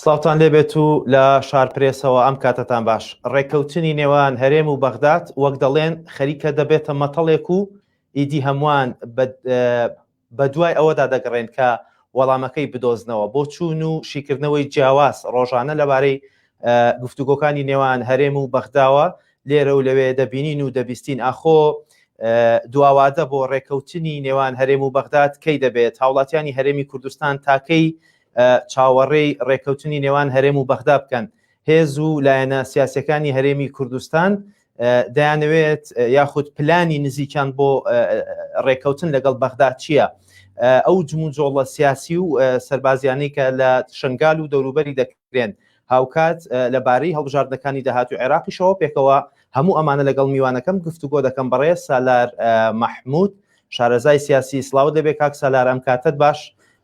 سڵاوتان لێبێت و لە شارپرێسەوە ئەم کاتەتان باش. ڕێککەوتنی نێوان هەرێم و بەغداد وەک دەڵێن خەریکە دەبێتە مەتەڵێک و ئیدی هەمووان بە دوای ئەوەدا دەگەڕێن کە وەڵامەکەی بدۆزنەوە. بۆچوون و شیکردنەوەی جیاواز ڕۆژانە لەبارەی گفتوگۆکانی نێوان هەرێم و بەغداوە لێرە و لەوێ دەبینین و دەبیستین. ئاخۆ دواوادە بۆ ڕێکەوتنی نێوان هەرێم و بەغداد کەی دەبێت؟ هاوڵاتیانی هەرێمی کوردستان تاکەی چاوەڕێی ڕێکەوتنی نێوان هەرێم و بەغدا بکەن؟ هێز و لایەنە سیاسەکانی هەرێمی کوردستان دەیانەوێت یاخود پلانی نزیکیان بۆ ڕێکەوتن لەگەڵ بەغدا چییە؟ ئەو جموجۆڵە سیاسی و سەربازیانەی کە لە شنگال و دەوروبەری دەکرێن هاوکات لەبارەی هەڵبژاردنەکانی داهاتوو عێراقیشەوە پێکەوە هەموو ئەمانە لەگەڵ میوانەکەم گفتوگۆ دەکەم بەڕێز سالار مەحمود شارەزای سیاسی سڵاو دەبێ کاک سالار ئەم کاتت باش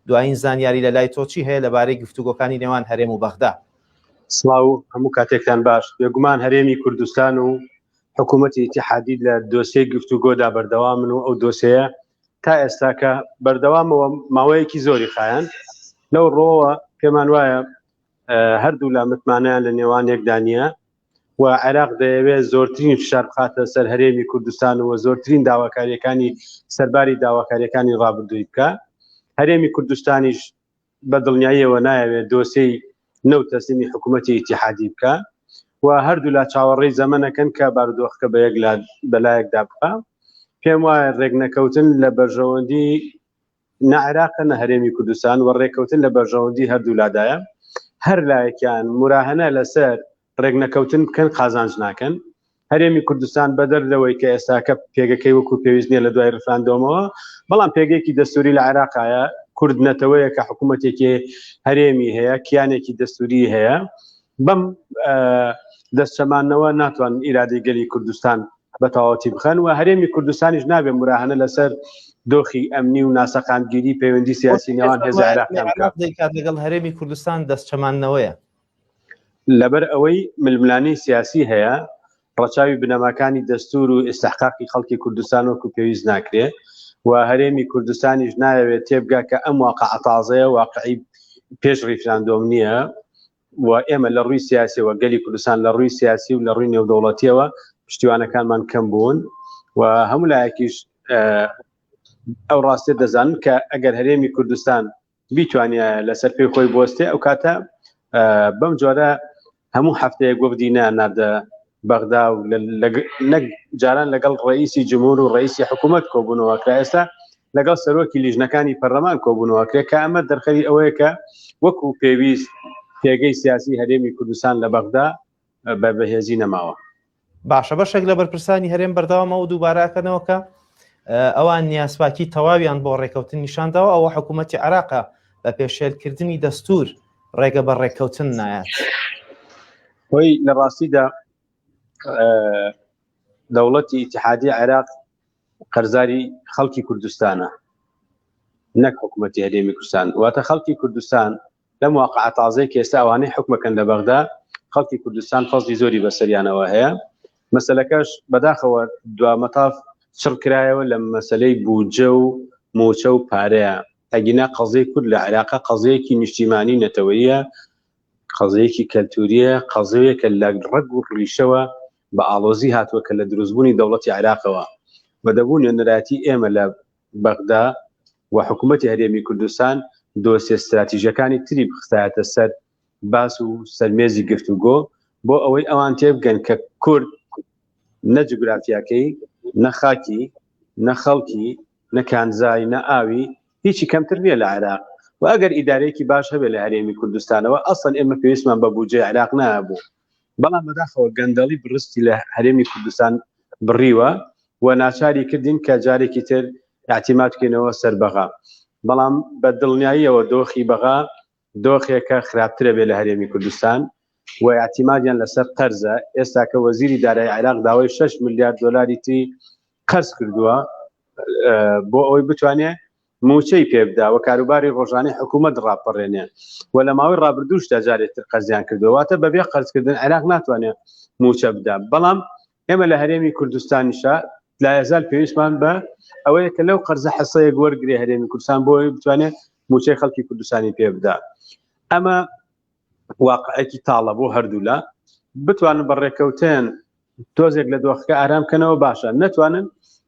دوایین زانیاری لە لای تۆ چی هەیە لەبارەی گفتوگۆکانی نێوان هەرێم و بەغدا؟ سڵاو هەموو کاتێکتان باش. بێگومان هەرێمی کوردستان و حکوومەتی ئیتیحادی لە دۆسیەی گفتوگۆدا بەردەوامن و ئەو دۆسیەیە تا ئێستاکە بەردەوامەوە ماوەیەکی زۆری خایەن. لەو ڕۆوە پێمان وایە هەردوو لا متمانەیان لە نێوان یەکدا نییە و عێراق دەیەوێت زۆرترین فشار بخاتە سەر هەرێمی کوردستان و زۆرترین داواکاریەکانی سەرباری داواکاریەکانی ڕابردووی بکە. هەرێمی کوردستانیش بە دڵنیاییەوە نایەوێت دۆسیەی نەوت تەسلیمی حکوومەتی ئیتیحادی بکە و هەردوولا چاوەڕێی زەمەنەکەن کە بارودۆخەکە بە یەک بەلایەکدا بخا. پێم وایە ڕێکنەکەوتن لە بەرژەوەندی نە عێراقە نە هەرێمی کوردستان و ڕێککەوتن لە بەرژەوەندی هەردوولادایە. هەر لایەکیان موراهەنە لەسەر ڕێکنەکەوتن بکەن قازانج ناکەن. هەرێمی کوردستان بەدەر لەوەی کە ئێستاکە پێگەکەی وەکو پێویست نییە لە دوای ڕیفراندۆمەوە، بەڵام پێگەیەکی دەستوری لە عێراقایە، کورد نەتەوەیە کە حکوومەتێکی هەرێمی هەیە، کیانێکی دەستوری هەیە. بەم دەستچەمانەوە ناتوان ئیرادەی گەلی کوردستان بە تەواوەتی بخەن و هەرێمی کوردستانیش نابێ مراهنە لەسەر دۆخی ئەمنی و ناسەقامگیری پەیوەندی سیاسی نێوان هێزە عێراقیان بکات. دەیکات لەگەڵ هەرێمی کوردستان دەستچەماندنەوەیە. لەبەر ئەوەی ململانێی سیاسی هەیە، ڕەچاوی بنەماکانی دەستور و ئیستحقاقی خەڵکی کوردستان وەکو پێویست ناکرێ و هەرێمی کوردستانیش نایەوێت تێبگا کە ئەم واقعە تازەیە واقعی پێش ڕیفراندۆم نییە و ئێمە لە ڕووی سیاسیەوە گەلی کوردستان لە ڕووی سیاسی و لە ڕووی نێودەوڵەتیەوە پشتیوانەکانمان کەم بوون و هەموو لایەکیش ئەو ڕاستیە دەزانن کە ئەگەر هەرێمی کوردستان بیتوانیایە لەسەر پێی خۆی بوەستێ ئەو کاتە بەم جۆرە هەموو هەفتەیەک وەفدی ناناردە بەغدا و نەک جاران لەگەڵ ڕئیسی جمهور و ڕئیسی حکوومەت کۆبوونەوە کرا، ئێستا لەگەڵ سەرۆکی لیژنەکانی پەرلەمان کۆبوونەوە کرێ، کە ئەمە دەرخەری ئەوەیە کە وەکو پێویست پێگەی سیاسی هەرێمی کوردستان لە بەغدا بە بەهێزی نەماوە. باشە بەشێک لە بەرپرسانی هەرێم بەردەوامە و دووبارەکەنەوە کە ئەوان نیازپاکی تەواویان بۆ ڕێکەوتن نیشانداوە، ئەوە حکوومەتی عێراقە بە پێشێلکردنی دەستور ڕێگە بە ڕێککەوتن نایات. خۆی لە ڕاستیدا دەوڵەتی ئیتحادی عێراق قەرزاری خەڵکی کوردستانە نەک حکوومەتی هەرێمی کوردستان، واتە خەڵکی کوردستان لەم واقعە تازەی کە ئێستا ئەوانەی حکومەکەن لە بەغدا خەڵکی کوردستان فەزلی زۆری بەسەریانەوە هەیە. مەسەلەکەش بەداخەوە دوا مەتاف چڕ کرایەوە لە مەسەلەی بودجە و موچە و پارەیە، ئەگینا قەزیەی کورد لە عێراقا قەزیەیەکی نیشتیمانی نەتەوەییە، قەزیەیەکی کەلتوریە، قەزیەیەکە لە ڕەگ و ڕیشەوە بە ئاڵۆزی هاتووە کە لە دروستبوونی دەوڵەتی عێراقەوە و دەبوو نوێنەرایەتی ئێمە لە بەغدا و حکوومەتی هەرێمی کوردستان دۆسیە ستراتیژەکانی تری بخستایەتە سەر باس و سەرمێزی گفتوگۆ بۆ ئەوەی ئەوان تێبگەن کە کورد نە جوگرافیاکەی، نە خاکی، نە خەڵکی، نە کانزای، نە ئاوی هیچی کەمتر نییە لە عێراق و ئەگەر ئیدارەیەکی باش هەبێت لە هەرێمی کوردستانەوە ئەسڵەن ئێمە پێویستمان بە بودجەی عێراق نابوو. بەڵام بەداخەوە گەندەڵی بڕستی لە هەرێمی کوردستان بڕیوە و ناچاری کردین کە جارێکی تر اعتیماد بکەینەوە سەر بەغا. بەڵام بە دڵنیاییەوە دۆخی بەغا دۆخێکە خراپترە بێ لە هەرێمی کوردستان و اعتیمادیان لەسەر قەرزە. ئێستا کە وەزیری دارایی عێراق داوای 6 ملیار دۆلاری تری قەرز کردووە بۆ ئەوەی بتوانێت مووچەی پێ بدا و کاروباری ڕۆژانەی حکوومەت ڕاپەڕێنێ و لە ماوەی ڕابردووشدا جارێک تر قەرزیان کردووە، واتە بەبێ قەرزکردن عێراق ناتوانێت مووچە بدا. بەڵام ئێمە لە هەرێمی کوردستانیشا لایەزال پێویستمان بە ئەوەیە کە لەو قەرزە حەسەیەک وەرگێ هەرێمی کوردستان بۆ ئەوەی بتوانێت مووچەی خەڵکی کوردستانی پێ بدا. ئەمە واقعێکی تاڵە بۆ هەردوولا بتوانن بە ڕێککەوتن تۆزێک لە دۆخەکە ئارام کەنەوە باشە نەتوانن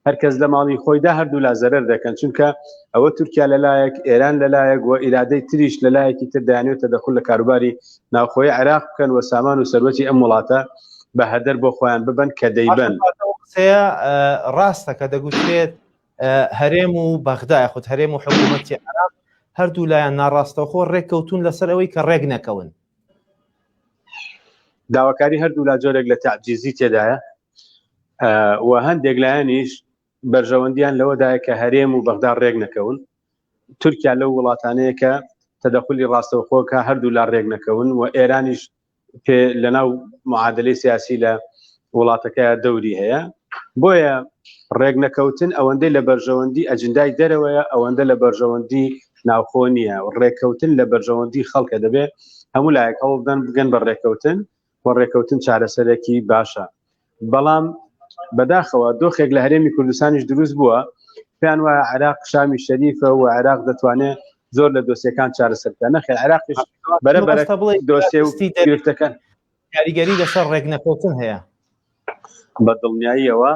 هەرکەس لە ماڵی خۆیدا هەردوولا زەرەر دەکەن چونکە ئەوە تورکیا لەلایەک ئێران لەلایەک و ئیرادەی تریش لەلایەکی تر دەیانێت تەدەخول لە کاروباری ناوخۆی عێراق بکەن و سامان و سەروەتی ئەم وڵاتە بە هەدەر بۆ خۆیان ببن کە دەیبەن. قسەیە ڕاستە کە دەگوترێت هەرێم و بەغدا یاخود هەرێم و حکوومەتی عێراق هەردوو لایەن ناڕاستەوخۆ ڕێککەوتون لەسەر ئەوەی کە ڕێک نەکەون. داواکاری هەردوو لا جۆرێک لە تعجیزی تێدایە و هەندێک لایەنیش بەرژەوەندیان لەوەدایە کە هەرێم و بەغدا ڕێک نەکەون تورکیا لەو وڵاتانەیە کە تەدەخلی ڕاستەوخۆکە هەردوو لا ڕێک نەکەون و ئێرانیش پێ لەناو معادلەی سیاسی لە وڵاتەکە دەوری هەیە بۆیە ڕێک نەکەوتن ئەوەندەی لە بەرژەوەندی ئەجندای دەرەوەیە ئەوەندە لە بەرژەوەندی ناوخۆ نییە ڕێککەوتن لە بەرژەوەندی خەڵکە دەبێ هەموو لایەک هەوڵدەن بگەن بە ڕێککەوتن و ڕێککەوتن چارەسەرێکی باشە بەڵام بەداخەوە دۆخێک لە هەرێمی کوردستانیش دروست بووە پێیان وایە عێراق شامی شەریفە و عێراق دەتوانێت زۆر لە دۆسیەکان چارەسەر بکات نەخێر عێراقیش بەرە بەرە دۆسیە و گرفتەکان کاریگەری لەسەر ڕێکنەکەوتن هەیە بە دڵنیاییەوە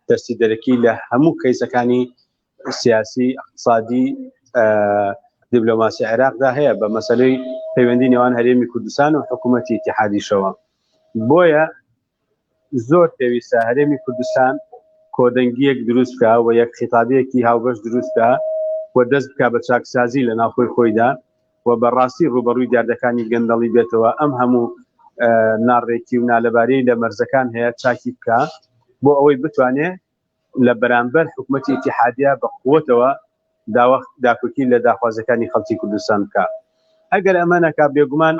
دەستی دەرەکی لە هەموو کەیسەکانی سیاسی اقتصادی دیبلۆماسی عێراقدا هەیە بە مەسلەی پەیوەندی نێوان هەرێمی کوردستان و حکوومەتی ئیتیحادیشەوە بۆیە زۆر پێویستە هەرێمی کوردستان کۆدەنگیەک دروست بکە و یەک خیتابیەکی هاوبەش دروست بکە و دەست بکە بە چاکسازی لە ناوخۆی خۆیدا و بە ڕاستی ڕوبەڕووی دیاردەکانی گەندەڵی بێتەوە ئەم هەموو ناڕێکی و نالەباری لە مەرزەکان هەیە چاکی بکە بۆ ئەوەی بتوانێ لە بەرامبەر حکومەتی ئیتیحادیە بە قوتەوە داکۆکی لە داخوازەکانی خەڵکی کوردستان بکە ئەگەر ئەمە نەکا بێگومان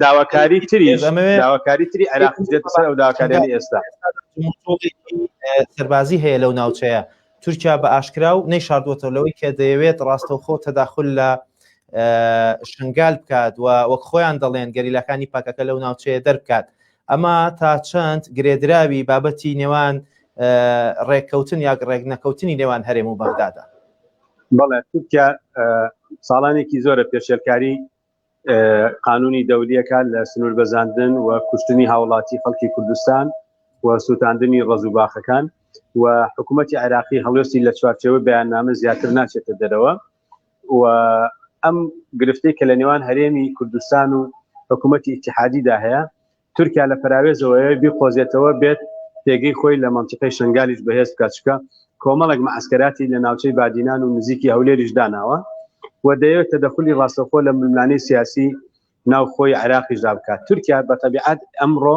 داواکاری تری داواکاری تری عێراق دێتە سەر ئەو داواکاریانی ئێستا سەربازی هەیە لەو ناوچەیە تورکیا بە ئاشکرا و نەیشاردووەتەوە لەوەی کە دەیەوێت ڕاستەوخۆ تەداخل لە شنگال بکات و وەک خۆیان دەڵێن گەریلاکانی پاکەکە لەو ناوچەیە دەربکات ئەمە تا چەند گرێدراوی بابەتی نێوان ڕێککەوتن یا ڕێکنەکەوتنی نێوان هەرێم و بەغدادا؟ بەڵێ تورکیا ساڵانێکی زۆرە پێشێلکاری قانونی دەولیەکە لە سنوور بەزاندن و کوشتنی هاوڵاتی خەڵکی کوردستان و سووتاندنی ڕز و باخەکان و حکوومەتی عێراقی هەڵوێستی لە چوارچێوە بەیاننامە زیاتر ناچێتە دەرەوە و ئەم گرفتەی کە لە نێوان هەرێمی کوردستان و حکوومەتی ئیتیحادیدا هەیە تورکیا لە پەراوێزەوە بیقۆزێتەوە بێت پێگەی خۆی لە مەنتیقەی شنگالیش بەهێز بکات چکە کۆمەڵێک مەعسکەراتی لە ناوچەی بادینان و نزیکی هەولێریش داناوە و دەیەوێت تەدەخولی ڕاستەوخۆ لە ململانێی سیاسی ناوخۆی عێراقیشدا بکات تورکیا بە تەبیعەت ئەمڕۆ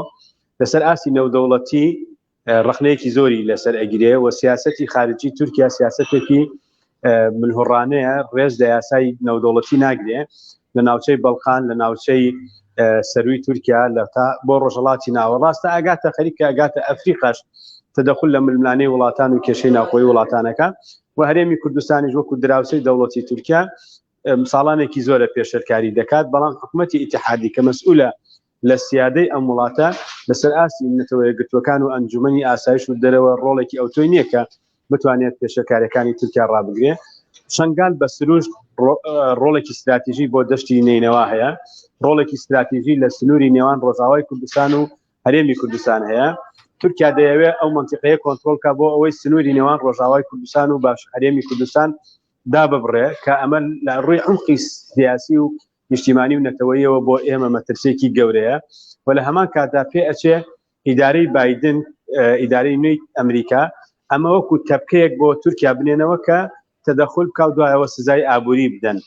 لەسەر ئاستی نێودەوڵەتی ڕەخنەیەکی زۆری لەسەر ئەگیرێ و سیاسەتی خارجی تورکیا سیاسەتێکی ملهوڕانەیە ڕێز لە یاسای نەودەوڵەتی ناگرێ لە ناوچەی بەڵقان لە ناوچەی سەروی تورکیا لە تا بۆ ڕۆژهڵاتی ناوەڕاستە ئەگاتە خەریکە ئەگاتە ئەفریقاش تەدەخل لە ململانێی وڵاتان و کێشەی ناوخۆی وڵاتانەکە و هەرێمی کوردستانیش وەکو دراوسەی دەوڵەتی تورکیا ساڵانێکی زۆرە پێشێلکاری دەکات بەڵام حکوومەتی ئیتحادی کە مەسئولە لە سیادەی ئەم وڵاتە لەسەر ئاستی نەتەوە یەکگرتووەکان و ئەنجومەنی ئاسایش و دەرەوە ڕۆڵێکی ئەوتۆی نییە کە بتوانێت پێشێلکاریەکانی تورکیا ڕابگرێ شنگال بە سروشت ڕۆڵێکی ستراتیژی بۆ دەشتی نەینەوا هەیە ڕۆڵێکی ستراتیژی لە سنووری نێوان ڕۆژاوای کوردستان و هەرێمی کوردستان هەیە تورکیا دەیەوێت ئەو منتیقەیە کۆنترۆڵ کا بۆ ئەوەی سنووری نێوان ڕۆژاوای کوردستان و باش هەرێمی کوردستان داببڕێ کە ئەمە لە ڕووی عمقی سیاسی و نیشتیمانی و نەتەوەیەوە بۆ ئێمە مەترسیەکی گەورەیە و لە هەمان کاتدا پێ ئەچێ ئیدارەی بایدن ئیدارەی نوێی ئەمریکا ئەمە وەکو تەپکەیەک بۆ تورکیا بنێنەوە کە تەدەخل بکا و دوایەوە سزای ئابووری بدەن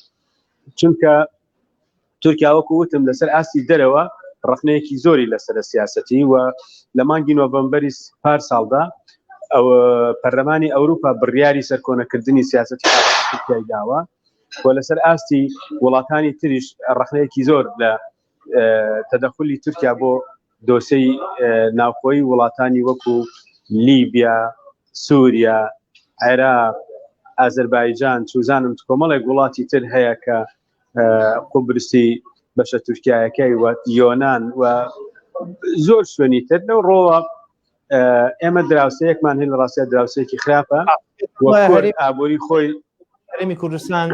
چونکە تورکیا وەکو وتم لەسەر ئاستی دەرەوە ڕخنەیەکی زۆری لەسەر سیاسەتی و لە مانگی نۆڤەمبەری پار ساڵدا پەرلەمانی ئەوروپا بڕیاری سەرکۆنەکردنی سیاسەتی تورکیای داوە و لەسەر ئاستی وڵاتانی تریش ڕخنەیەکی زۆر لە تەدەخلی تورکیا بۆ دۆسەی ناوخۆی وڵاتانی وەکو لیبیا سووریا عێراق ئازەربایجان چوزانم کۆمەڵێک وڵاتی تر هەیە کە قوبرسی بەشە تورکایەکەی و یۆناان و زۆر شوێنی تر لەو ڕۆوە ئێمە دراوسەیەکمان هەیە لە ڕاستیا دراوسێکی خراپە ئابووری خۆی هەرێمی کوردستان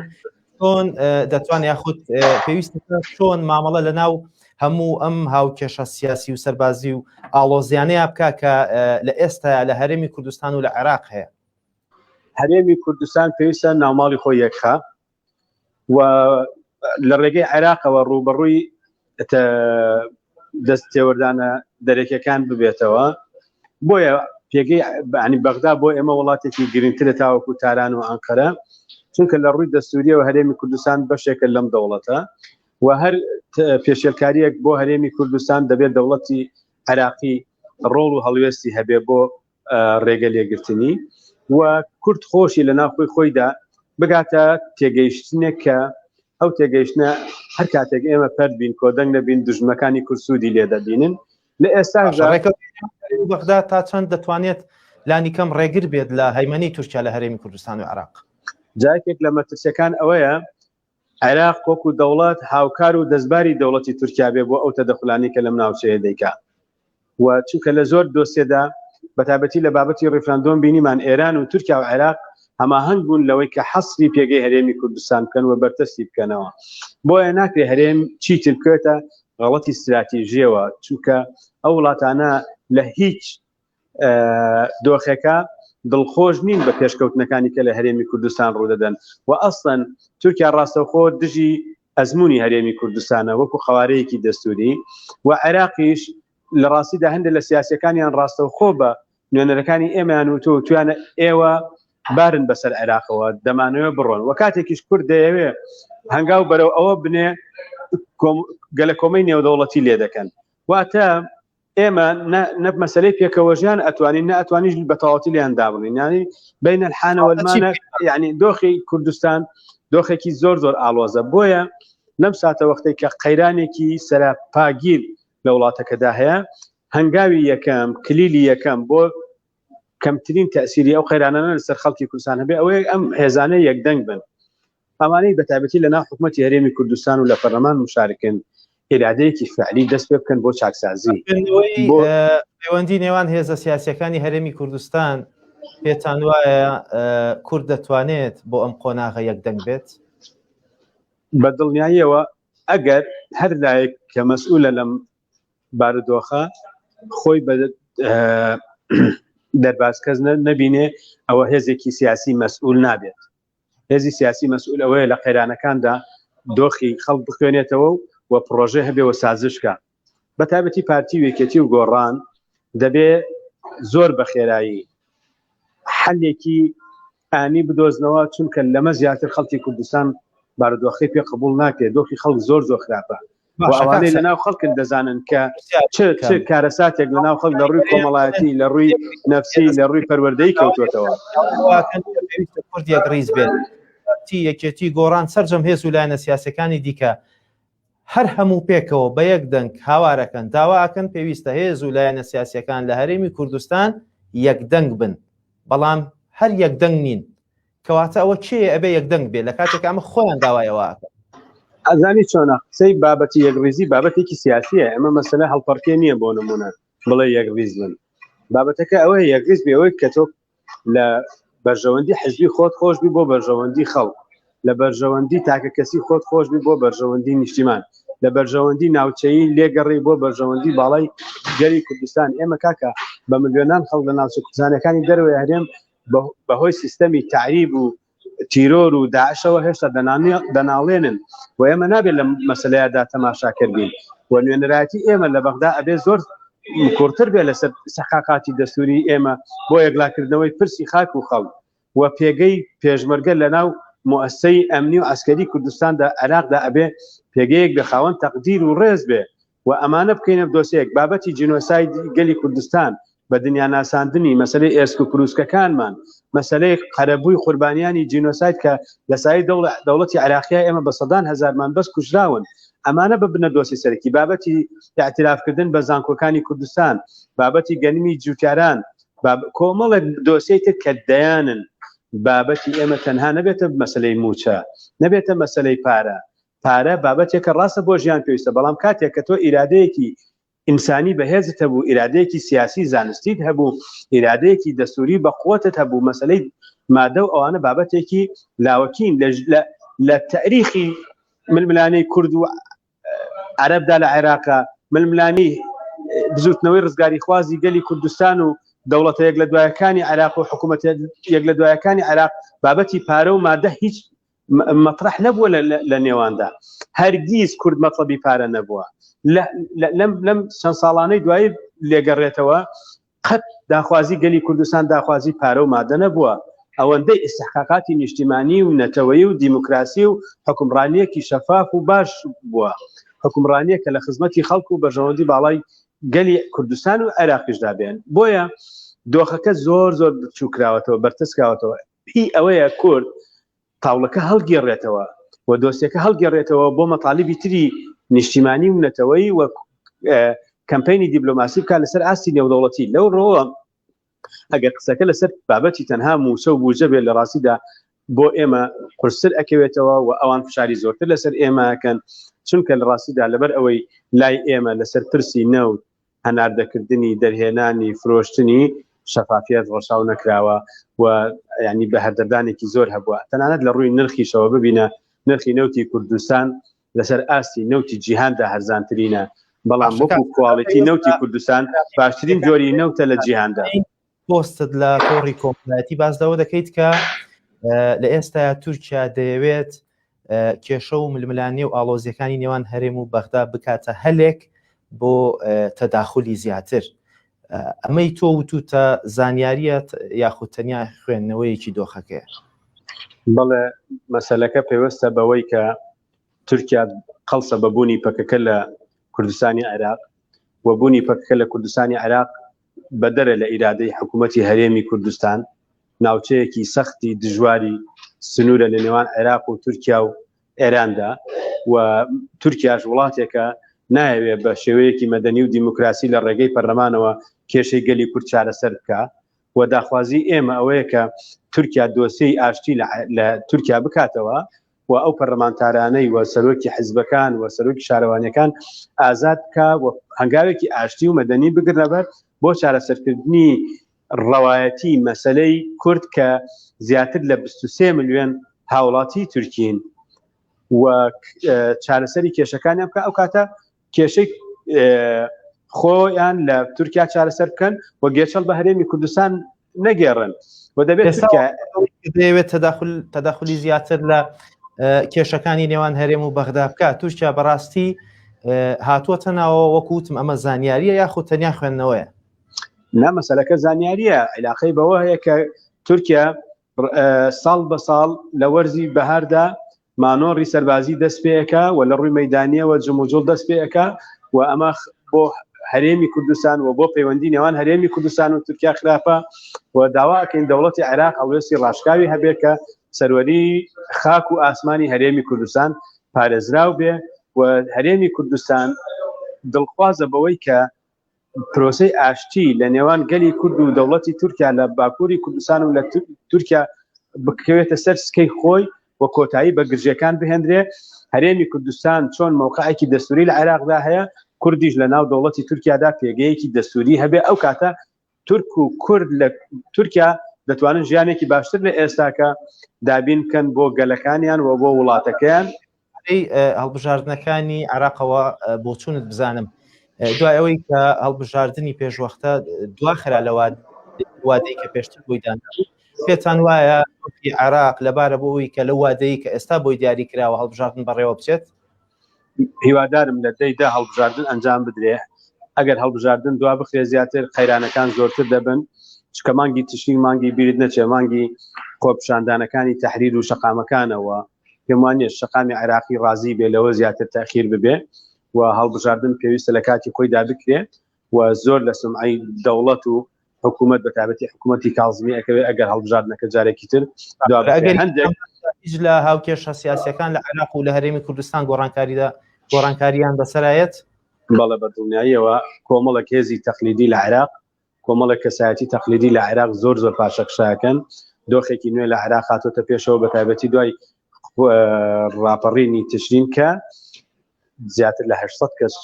چۆن دەتوان یاخود پێویستە چۆن مامەڵە لە ناو هەموو ئەم هاوکێشە سیاسی و سەربازی و ئاڵۆزیانەیە بکە کە لە ئێستا لە هەرێمی کوردستان و لە عێراق هەیە؟ هەرێمی کوردستان پێویستە ناوماڵی خۆی یەکخا و لە ڕێگەی عێراقەوە ڕووبەڕووی دەست تێوەردانە دەرەکیەکان ببێتەوە. بۆیە پێگەی ینی بەغدا بۆ ئێمە وڵاتێکی گرنگترە تاوەکو تاران و ئەنقەرە، چونکە لە ڕووی دەستوریەوە هەرێمی کوردستان بەشێکە لەم دەوڵەتە و هەر پێشێلکاریەک بۆ هەرێمی کوردستان دەبێت دەوڵەتی عێراقی ڕۆڵ و هەڵوێستی هەبێ بۆ ڕێگە لێگرتنی و کورد خۆشی لە ناوخۆی خۆیدا بگاتە تێگەیشتنێک کە ئەو تێگەیشتنە هەر کاتێک ئێمە پەرت بین، کۆدەنگ نەبین، دوژمنەکانی کورد سوودی لێ دەبینن. لە ئێستاشدا ڕێکەوتنی بەغدا تا چەند دەتوانێت لانیکەم ڕێگر بێت لە هەیمەنەی تورکیا لە هەرێمی کوردستان و عێراق؟ جایکێک لە مەترسیەکان ئەوەیە عێراق وەکو دەوڵەت هاوکار و دەستباری دەوڵەتی تورکیا بێ بۆ ئەو تەدەخولانەی کە لەم ناوچەیە دەیکا و چونکە لە زۆر دۆسیەدا بەتایبەتی لە بابەتی ڕیفراندۆم بینیمان ئێران و تورکیا و عێراق هەماهەنگ بوون لەوەی کە حەسری پێگەی هەرێمی کوردستان بکەن و بەرتەستی بکەنەوە. بۆیە ناکرێ هەرێم چیتر بکەوێتە غەڵەتی ستراتیژیەوە، چونکە ئەو وڵاتانە لە هیچ دۆخێکە دڵخۆش نین بە پێشکەوتنەکانی کە لە هەرێمی کوردستان ڕوودەدەن و ئەسڵەن تورکیا ڕاستەوخۆ دژی ئەزمموی هەرێمی کوردستانە وەکو قوارەیەکی دەستوری و عێراقیش لە ڕاستیدا هەندێک لە سیاسەکانیان ڕاستەوخۆ بە نوێنەرەکانی ئێمەیان وتۆ تویانە ئێوە بارن بەسەر عێراقەوە دەمانەوێت بڕۆن و کاتێکیش کورد دەیەوێ هەنگاو بەرەو ئەوە بنێ گەلە کۆمەی نێودەوڵەتی لێ دەکەن. واتە ئێمە نە مەسلەی پێکەوەژیان ئەتوانین نە ئەتوانیش بە تەواوەتی لێیان دابڕین، یعنی بین الحانە والمانە، یعنی دۆخی کوردستان دۆخێکی زۆر زۆر ئاڵۆزە. بۆیە لەم ساتە وەختێک کە قەیرانێکی سەراپاگیر لە وڵاتەکەدا هەیە، هەنگاوی یەکەم، کلیلی یەکەم بۆ کەمترین تەسیری ئەو قەیرانانە لەسەر خەڵکی کوردستان هەبێ ئەوەیە ئەم هێزانە یەکدەنگ بن. ئەمانەی بە تایبەتی لە ناو حکوومەتی هەرێمی کوردستان و لە پەرلەمان مشارکن ئیرادەیەکی فعلی دەست پێ بکەن بۆ چاکسازی. پەیوەندی نێوان هێزە سیاسیەکانی هەرێمی کوردستان پێتان وایە کورد دەتوانێت بۆ ئەم قۆناغە یەکدەنگ بێت؟ بە دڵنیاییەوە ئەگەر هەر لایەک کە مەسئولە لەم بارودۆخە خۆی بە دەربازکەس نەبینێ ئەوە هێزێکی سیاسی مەسئول نابێت. هێزی سیاسی مەسئول ئەوەیە لە قەیرانەکاندا دۆخی خەڵک بخوێنێتەوە و پڕۆژە هەبێ و سازش کە. بە تایبەتی پارتی و یەکێتی و گۆڕان دەبێ زۆر بە خێرایی حەلێکی ئانی بدۆزنەوە، چونکە لەمە زیاتر خەڵکی کوردستان بارودۆخەکەی پێ قبوڵ ناکرێت. دۆخی خەڵک زۆر زۆر خراپە و ئەوانەی لەناو خەڵکن دەزانن کە چ چ کارەساتێک لەناو خەڵک لە ڕووی کۆمەڵایەتی، لە ڕووی نەفسی، لە ڕووی پەروەردەیی کەوتووەتەوە. کورد یەکڕیز بێت، پارتی، یەکێتی، گۆڕان، سەرجەم هێز و لایەنە سیاسیەکانی دیکە هەر هەموو پێکەوە بە یەک دەنگ هاوارەکەن، داوا ئەکەن پێویستە هێز و لایەنە سیاسیەکان لە هەرێمی کوردستان یەکدەنگ بن، بەڵام هەر یەکدەنگ نین. کەواتە ئەوە کێیە ئەبێ یەکدەنگ بێ لە کاتێک ئەمە خۆیان داوای ئەوە ئەکەن؟ ئەزانی چۆنە قسەی بابەتی یەکڕیزی بابەتێکی سیاسیە، ئەمە مەسەلە هەڵپەڕکێ نییە. بۆ نمونە بڵێ یەکڕیز بن، بابەتەکە ئەوەیە یەکڕیز بێ ئەوەی کە تۆ لە بەرژەوەندی حزبی خۆت خۆش بی بۆ بەرژەوەندی خەڵک، لە بەرژەوەندی تاکە کەسی خۆت خۆش بی بۆ بەرژەوەندی نیشتیمان، لە بەرژەوەندی ناوچەیی لێگەڕی بۆ بەرژەوەندی باڵای گەلی کوردستان. ئێمە کاکە بە ملیۆنان خەڵک لە ناوچە کوردستانەکانی دەرەوەی هەرێم بەهۆی سیستەمی تەعریب و تیرۆر و داعشەوە هێشتا دەناڵێنن و ئێمە نابێت لە مەسلەیەدا تەماشاکەر بین و نوێنەرایەتی ئێمە لە بەغدا ئەبێ زۆر کوڕتر بێ لەسەر سەقاقاتی دەستوری ئێمە بۆ یەکلاکردنەوەی پرسی خاک و خەڵک و پێگەی پێشمەرگە لە ناو موئەسسەی ئەمنی و عەسکەری کوردستاندا عێراقدا ئەبێ پێگەیەک بێ خاوەن تەقدیر و ڕێز بێ و ئەمانە بکەینە دۆسێک. بابەتی جینۆساید گەلی کوردستان، بە دنیا ناساندنی مەسەلەی ئێسک و پروسکەکانمان، مەسەلەی قەرەبووی قوربانیانی جینۆساید کە لە سایەی دەوڵەتی عێراقیا ئێمە بە سەدان هەزارمان بەس کوژراون، ئەمانە ببنە دۆسی سەرەکی. بابەتی ئیعترافکردن بە زانکۆکانی کوردستان، بابەتی گەنمی جوتیاران، کۆمەڵێک دۆسیەی تر کە دەیانن. بابەتی ئێمە تەنها نەبێتە مەسەلەی مووچە، نەبێتە مەسەلەی پارە. پارە بابەتێکە ڕاستە بۆ ژیان پێویستە، بەڵام کاتێک کە تۆ ئیرادەیەکی ئینسانی بەهێزت هەبوو، ئیرادەیەکی سیاسی زانستیت هەبوو، ئیرادەیەکی دەستوری بە قوتت هەبوو، مەسەلەی مادە و ئەوانە بابەتێکی لاوەکین. لە تاریخی ململانێی کورد و عەرەبدا لە عێراقا، ململانێی بزوتنەوەی ڕزگاریخوازی گەلی کوردستان و دەوڵەتە یەک لە دوایەکانی عێراق و حکوومەتە یەک لە دوایەکانی عێراق بابەتی پارە و مادە هیچ مەطرح نەبووە لە نێواندا. هەرگیز کورد مەطلبی پارە نەبووە. لەم چەند ساڵانەی دوایی لێگەڕێتەوە قەت داخوازی گەلی کوردستان داخوازی پارە و مادە نەبووە، ئەوەندەی ئیستحقاقاتی نیشتیمانی و نەتەوەیی و دیموکراسی و حوکمڕانییەکی شەفاف و باش بووە، حوکمڕانییەک کە لە خزمەتی خەڵک و بەرژەوەندی باڵای گەلی کوردستان و عێراقیشدا بێن. بۆیە دۆخەکە زۆر زۆر بچووکراوەتەوە، بەرتەسکراوەتەوە. هی ئەوەیە کورد تاوڵەکە هەڵگێڕێتەوە و دۆسیەکە هەڵگێڕێتەوە بۆ مەتالیبی تری نیشتیمانی و نەتەوەیی و کەمپینی دیبلۆماسی بکات لەسەر ئاستی نێودەوڵەتی. لەو ڕۆوە ئەگەر قسەکە لەسەر بابەتی تەنها موچە و بوجە بێت لە ڕاستیدا بۆ ئێمە قورستر ئەکەوێتەوە و ئەوان فشاری زۆرتر لەسەر ئێمە ئەکەن، چونکە لە ڕاستیدا لەبەر ئەوەی لای ئێمە لەسەر پرسی نەوت هەناردەکردنی، دەرهێنانی، فرۆشتنی شەفافیەت ڕەچاو نەکراوە و ینی بەهەدەردانێکی زۆر هەبووە. تەنانەت لە ڕووی نرخیشەوە ببینە نرخی نەوتی کوردستان لەسەر ئاستی نەوتی جیهاندا هەرزانترینە، بەڵام وەکو کواڵیتی نەوتی کوردستان باشترین جۆری نەوتە لە جیهاندا. پۆستت لە تۆڕی کۆمەڵایەتی باس لەوە دەکەیت کە لە ئێستا تورکیا دەیەوێت کێشە و ململانێ و ئاڵۆزیەکانی نێوان هەرێم و بەغدا بکاتە هەلێک بۆ تەداخلی زیاتر. ئەمەی تۆ وتوتە زانیاریە یاخود تەنیا خوێندنەوەیەکی دۆخەکەیە؟ بەڵێ، مەسەلەکە پەیوەستە بەوەی کە تورکیا قەڵسە بە بوونی پەکەکە لە کوردستانی عێراق و بوونی پەکەکە لە کوردستانی عێراق بەدەرە لە ئیرادەی حکوومەتی هەرێمی کوردستان، ناوچەیەکی سەختی دژواری سنوورە لە نێوان عێراق و تورکیا و ئێراندا و تورکیاش وڵاتێکە نایەوێ بە شێوەیەکی مەدەنی و دیموکراسی لە ڕێگەی پەرلەمانەوە کێشەی گەلی کورد چارەسەر بکا و داخوازی ئێمە ئەوەیە کە تورکیا دۆسیەی ئاشتی لە تورکیا بکاتەوە و ئەو پەرلەمانتارانەی و سەرۆکی حزبەکان و سەرۆکی شارەوانیەکان ئازاد بکا و هەنگاوێکی ئاشتی و مەدەنی بگرنەبەر بۆ چارەسەرکردنی ڕەوایەتی مەسەلەی کورد کە زیاتر لە 23 ملیۆن هاوڵاتی تورکین و چارەسەری کێشەکانیان بکە ئەو کاتە کێشەی خۆیان لە تورکیا چارەسەر بکەن و گێچەڵ بە هەرێمی کوردستان نەگێڕن و دەبێت دەیەوێت تەداخل تەداخلی زیاتر لە کێشەکانی نێوان هەرێم و بەغدا بکات. تورکیا بەڕاستی هاتووەتە ناوە وەکوتم ئەمە زانیاریە یاخود تەنیا خوێندنەوەیە؟ نا مەسەلەکە زانیاریە، عیلاقەی بەوە هەیە کە تورکیا ساڵ بە ساڵ لە وەرزی بەهاردا مانۆڕی سەربازی دەست پێەکە و لە ڕووی مەدانیەوە جموجوڵ دەست پێەکە و ئەمە بۆ هەرێمی کوردستان و بۆ پەیوەندی نێوان هەرێمی کوردستان و تورکیا خراپە و داواکەین دەوڵەتی عێراق هەڵوێستی ڕاشکاوی هەبێت کە سەروەری خاک و ئاسمانی هەرێمی کوردستان پارێزراو بێ و هەرێمی کوردستان دڵخوازە بەوەی کە پرۆسەی ئاشتی لە نێوان گەلی کورد و دەوڵەتی تورکیا لە باکووری کوردستان و لە تورکیا بکەوێتە سەر سکەی خۆی و کۆتایی بە گرژیەکان بهێندرێ. هەرێمی کوردستان چۆن مەوقعێکی دەستوری لە عێراقدا هەیە، کوردیش لە ناو دەوڵەتی تورکیادا پێگەیەکی دەستوری هەبێ، ئەو کاتە تورک و کورد لە تورکیا دەتوانن ژیانێکی باشتر لە ئێستاکە دابین بکەن بۆ گەلەکانیان و بۆ وڵاتەکەیان. هەڵبژاردنەکانی عێراقەوە بۆچوونت بزانم، دوای ئەوەی کە هەڵبژاردنی پێشوەختە دواخرا لە وادەی کە پێشتر بۆی دانرابوو، پێتان وایە عێراق لەبارە بۆ ئەوی کە لەو وادەی کە ئێستا بۆی دیاری کراوە هەڵبژاردن بەڕێوە بچێت؟ هیوادارم لە دەیدا هەڵبژاردن ئەنجام بدرێ. ئەگەر هەڵبژاردن دوا بخرێ زیاتر قەیرانەکان زۆرتر دەبن، چکە مانگی تشرین مانگی بیرت نەچێ مانگی خۆپیشاندانەکانی تەحریر و شەقامەکانەوە پێم وانیە شەقامی عێراقی ڕازی بێ لەوە زیاتر تاخیر ببێ و هەڵبژاردن پێویستە لە کاتی خۆیدا بکرێ و زۆر لە سمعەی دەوڵەت و حکوومەت بە تایبەتی حکوومەتی کازمی ئەکەوێ ئەگەر هەڵبژاردنەکە جارێکی تر دوا ئەگەر هەندێک هیچ لە هاوکێشە سیاسەکان لە عێراق و لە هەرێمی کوردستان گۆڕانکاریدا گۆڕانکاریان بەسەرایەت؟ بەڵێ بە دڵنیاییەوە کۆمەڵێک هێزی تەقلیدی لە عێراق کۆمەڵێک کەسایەتی تەقلیدی لە عێراق زۆر زۆر پاشەکشاکەن. دۆخێکی نوێ لە عێراق هاتۆتە پێشەوە بە تایبەتی دوای ڕاپەڕینی تشرین کە زیاتر لە 800 کەس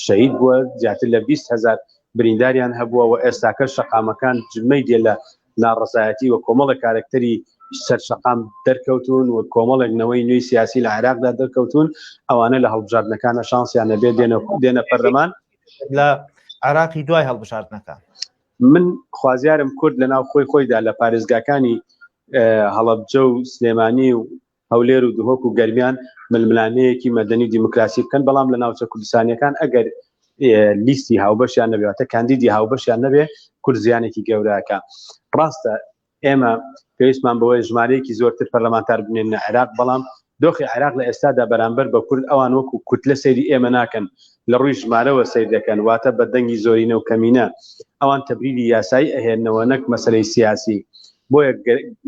شەهید بووە، زیاتر لە 20 هزار برینداریان هەبووە و ئێستاکە شەقامەکان جمەی دێ لە ناڕەزایەتی و کۆمەڵە کارەکتەری سەرشەقام دەرکەوتون و کۆمەڵێک نەوەی نوێی سیاسی لە عێراقدا دەرکەوتون ئەوانە لە هەڵبژاردنەکانە شانسیان نەبێ دێنە پەرلەمان لە عێراقی دوای هەڵبژاردنەکان. من خوازیارم کورد لە ناو خۆی خۆیدا لە پارێزگاکانی هەڵەبجە و سلێمانی و هەولێر و دهۆک و گەرمیان ململانێیەکی مەدەنی و دیموکراسی بکەن، بەڵام لە ناوچە کوردستانیەکان ئەگەر لیستی هاوبەشیان نەبێ واتە کاندیدی هاوبەشیان نەبێ کورد زیانێکی گەورەکە. ڕاستە ئێمە پێویستمان بەوەیە ژمارەیەکی زۆرتر پەرلەمانتار بنێنە عێراق، بەڵام دۆخی عێراق لە ئێستادا بەرامبەر بە کورد ئەوان وەکو کوتلە سەیری ئێمە ناکەن، لە ڕووی ژمارەوە سەیر دەکەن، واتە بە دەنگی زۆرینە و کەمینە. ئەوان تەبریری یاسایی ئەهێننەوە نەک مەسەلەی سیاسی. بۆیە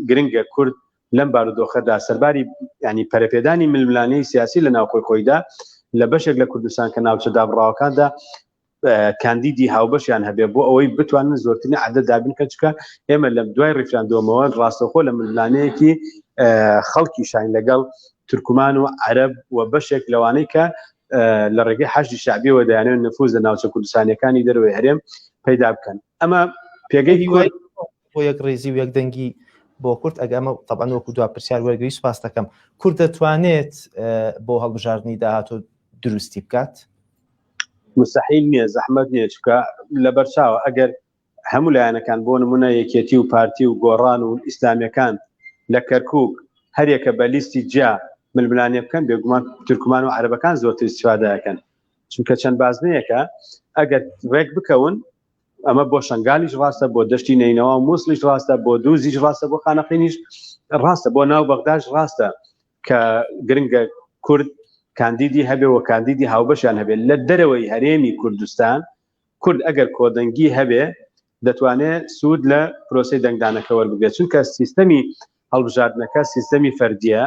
گرنگە کورد لەم بارودۆخەدا سەرباری ینی پەرەپێدانی ململانێی سیاسی لە ناوخۆی خۆیدا لە بەشێک لە کوردستان کە ناوچە دابڕاوەکاندا کاندیدی هاوبەشیان هەبێ بۆ ئەوەی بتوانن زۆرترین عەدەد دابین کەن چونکە ئێمە لە دوای ڕیفراندۆمەوە ڕاستەوخۆ لە ململانێیەکی خەڵکی شاین لەگەڵ تورکمان و عەرەب و بەشێک لەوانەی کە لە ڕێگەی حەشدی شعبیەوە دەیانەوێت نفوز لە ناوچە کوردستانیەکانی دەرەوەی هەرێم پەیدا بکەن ئەمە پێگەی هیوای بۆ یەک ڕێزی و یەک دەنگی بۆ کورد ئەگە ئەمە تەبعەن وەکو دوا پرسیار وەرگری سوپاس دەکەم کورد دەتوانێت بۆ هەڵبژاردنی داهاتوو دروستی بکات؟ مستحیل نییە زەحمەت نییە چونکە لەبەرچاوە ئەگەر هەموو لایەنەکان بۆ نمونە یەکێتی و پارتی و گۆڕان و ئیسلامیەکان لە کەرکک هەریەکە بە لیستی جیا ململانێ بکەن بێگومان تورکمان و عەرەبەکان زۆرتر استفادە ئەکەن چونکە چەند بازنەیەکە ئەگەر ڕێک بکەون ئەمە بۆ شنگالیش ڕاستە بۆ دەشتی نەینەوا و مووسڵیش ڕاستە بۆ دووزیش ڕاستە بۆ خانەقینیش ڕاستە بۆ ناو بەغداش ڕاستە کە گرنگە کورد کاندیدی هەبێ و کاندیدی هاوبەشیان هەبێت لە دەرەوەی هەرێمی کوردستان کورد ئەگەر کۆدەنگی هەبێ دەتوانێت سوود لە پرۆسی دەنگدانەکە وەربگرێت چونکە سیستەمی هەڵبژاردنەکە سیستەمی فەردیە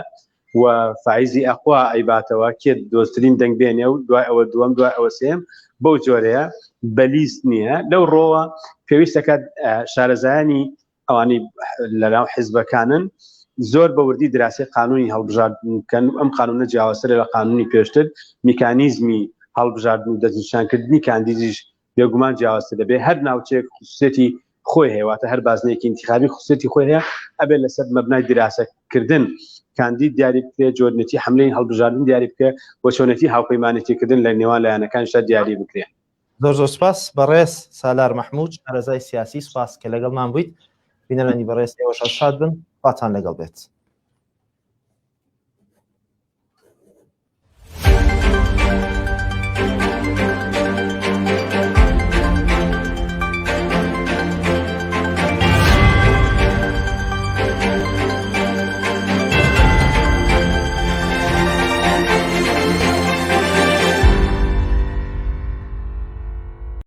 و فایزی ئەقوا ئەیباتەوە کێ دۆسترین دەنگ بێنێ و دوای ئەوە دووەم دوای ئەوە سێم بەو جۆرەیە بەلیست نییە لەو ڕۆوە پێویستەکات شارەزایانی ئەوانەی لەناو حیزبەکانن زۆر بە وردی دراسی قانونی هەڵبژاردن بکەن ئەم قانونە جیاوازترە لە قانونی پێشتر میکانیزمی هەڵبژاردن و دەستنیشانکردنی کاندیدیش بێگومان جیاوازتر دەبێت هەر ناوچەیەک خصوصیەتی خۆی هەیە واتە هەر بازنەیەکی انتخابی خصوصیەتی خۆی هەیە ئەبێت لەسەر مەبنای دراسەکردن کاندید دیاری بکرێت جۆرنێتی حملەی هەڵبژاردن دیاری بکرێت و چۆنێتی هاوپەیمانێتیکردن لە نێوان لایەنەکانیشدا دیاری بکرێت. زۆر زۆر سپاس بەڕێز سالار مەحمود شارەزای سیاسی سپاس کە لەگەڵمان بوویت بینەرانی بەڕێز ئێوەش شاد بن خواتان لەگەڵ بێت.